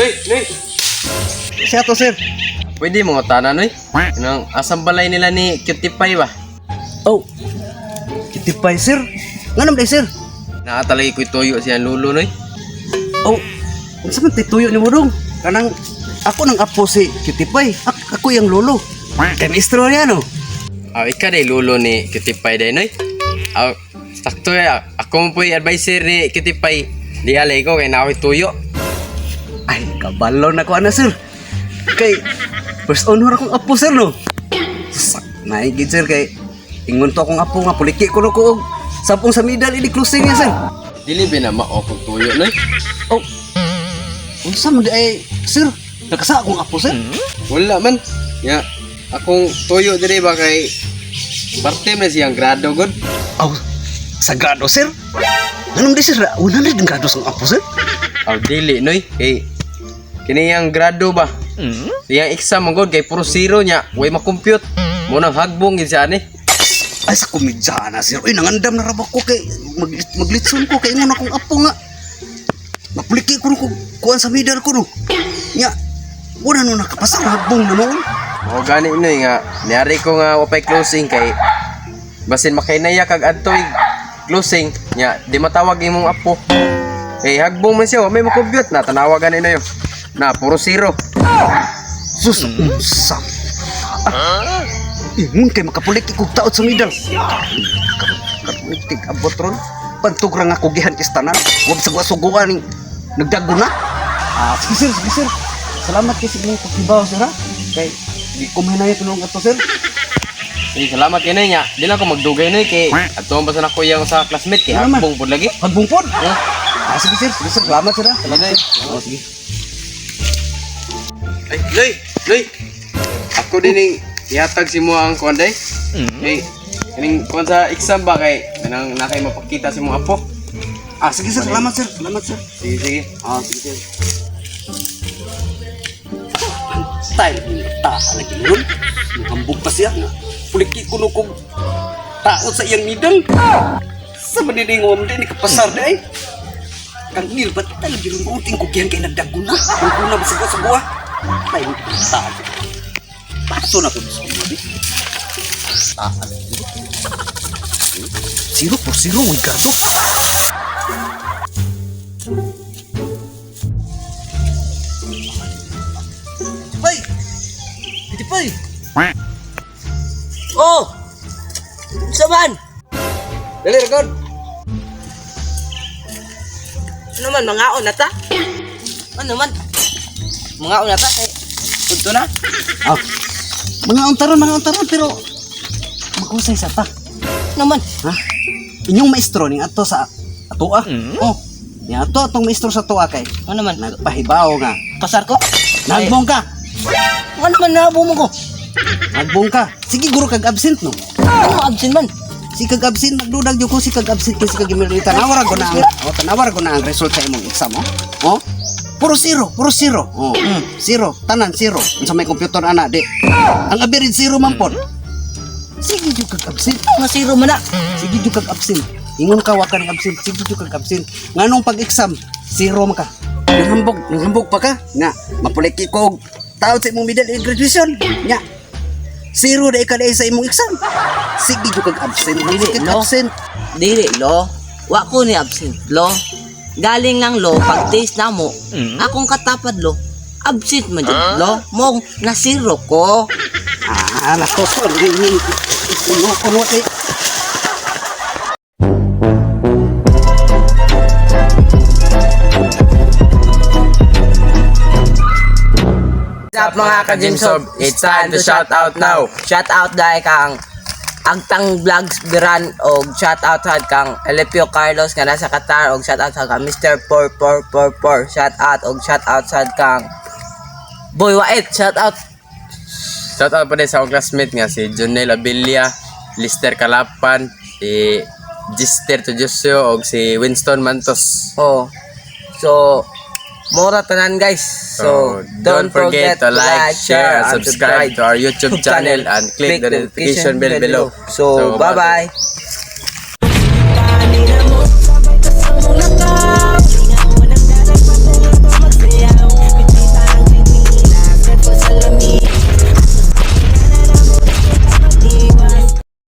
Noy, Noy. Siya to, sir. Pwede mo tanan, Noy. Nang asang balay nila ni Cutie Pie ba? Oh. Kitipay, sir. Nga naman, sir. Nakatalagi ko'y tuyo siya lulo, Noy. Oh, unsa man tituyo ni mo dong? Kanang ako nang apo si Kitipay. Ako yung lolo. Kay maestro niya, no? Aw, ika day lulo ni Cutie Pie day, Noy. Aw, sakto ya. Ako mo po'y advisor ni Cutie Pie. Di alay ko kay naako'y tuyo. Ay, kabalo na ko ana, sir. Kay first honor akong apo, sir, no? Sak, naigid, sir, kay ingon to akong apo nga puliki ko no ko og sapong sa medal ili closing niya, sir. Dili ba na mao kong tuyo, Noy? Oh. Unsa man di ay, sir? Nakasa akong apo, sir. Wala man. Ya, akong tuyo diri ba kay parte man siyang grado god. Aw, sa grado, sir. Anong di, sir? 100 ang grado sa apo, sir? Aw, dili, Noy. Kay kini yang grado ba? Siyang exam man god kay puro zero niya, way makompute. Mo nang hagbong gid siya ani. Ay, sa komedyana, sir. Uy, nangandam na rabak ko kay maglitson ko kay ingon akong apo nga. Mapuliki ko no kung kuan sa medal ko no. Nya, wala no nakapasar hagbong na noon. Mao gani, Noy, nga niari ko nga wapay closing kay basin makainaya kag adtoy closing nya di matawag imong apo. Kay hagbong man siya, wa may makompute na tanawa gani na yun. Na puro zero. Sus, unsa. Ah, ingon kay makapuliki kog taot sa medal. Kamutik abot ron. Pantog ra nga kugihan kistanan. Wag sa suguan ning nagdago na. Ah, sige sir, sige sir. Salamat kay sa imong paghibaw, sir, ha. Kay di ko mahinaya tulong ato, sir. Sige, salamat kay Noy nya. Di lang ko magdugay, Noy, kay adto pa sa nako yang sa classmate kay Ano man? hagbong pud lagi. Hagbong pod. Huh? Ah, sige sir, sige sir. Salamat sir, ha. Sige, Noy. Oh, sige. Ay, Noy, Noy. Ako din ning ihatag si mo ang kuan day. Kay kining kuan sa exam ba kay kanang na kay mapakita si mo apo. Ah, sige sir, salamat sir. Salamat sir. Sige, sige. Ah, sige sir. Antay, ta lagi nun. Muhambog pa siya nga. Puliki ko no kog taot sa iyang midal. Sa manining mo din kapasar di ay. Kangil ba't talaga yung uting ko kiyan kay nagdago na. Ang kuna ba sa buwa. Tay, ta. Paso na ko sa mga. 0 por 0, Ricardo. Pay! Pay! Oh! Unsa man? Dali record. Ano man mangaon na ta? Ano man? Mangaon na ta kay udto na. Ah, mga untaron, pero maghusay sa ta. Ano man? Ha? Inyong maestro ning ato sa atoa. Oh, ning ato atong maestro sa atoa kay Ano man? nagpahibaw nga. Pasar ko? Nagbong ka. Ano man nabo mo ko? Nagbong ka. Sige guro kag absent no. Ano absent man? Si kag absent magdudag jud ko si kag absent kay si kag email tanawara ko na ang oh, tanawara ko na ang result sa imong exam oh. Oh. Puro zero, puro zero. Oh, zero, tanan zero. Unsa may computer ana di. Ang average zero man pod. Sige jud kag absent. Nga zero man na. Sige jud kag absent. Ingon ka wa ka ng absent, sige jud kag absent. Nganong pag-exam, zero man ka. Nanghambog, nanghambog pa ka. Nga, mapuliki ko og taon sa imong middle in graduation. Nya. Zero dai ka dai sa imong exam. Sige jud kag absent. Dili, Sige kag no? absent. Dili lo. Wa ko ni absent lo. Galing lang lo pag taste na mo. Akong katapad lo. Absent man jud lo. Mo na zero ko. Ah, latos ko. Kuno kuno kay. What's up mga ka-Jimsob? It's time to shout out now. Shout out dahil kang Agtang Vlogs Biran og shout out sad kang Elepio Carlos nga nasa Qatar og shout out sad kang Mr. 4444 shout out og shout out sad kang Boy Wait shout out. Shout out pa din sa akong classmate nga si Jonel Abilla, Lister Kalapan, si Gister Tujusio og si Winston Mantos. Oh, so mora tanan guys, so So, don't forget to like, share, and subscribe to our YouTube channel and click the notification bell below. So bye bye.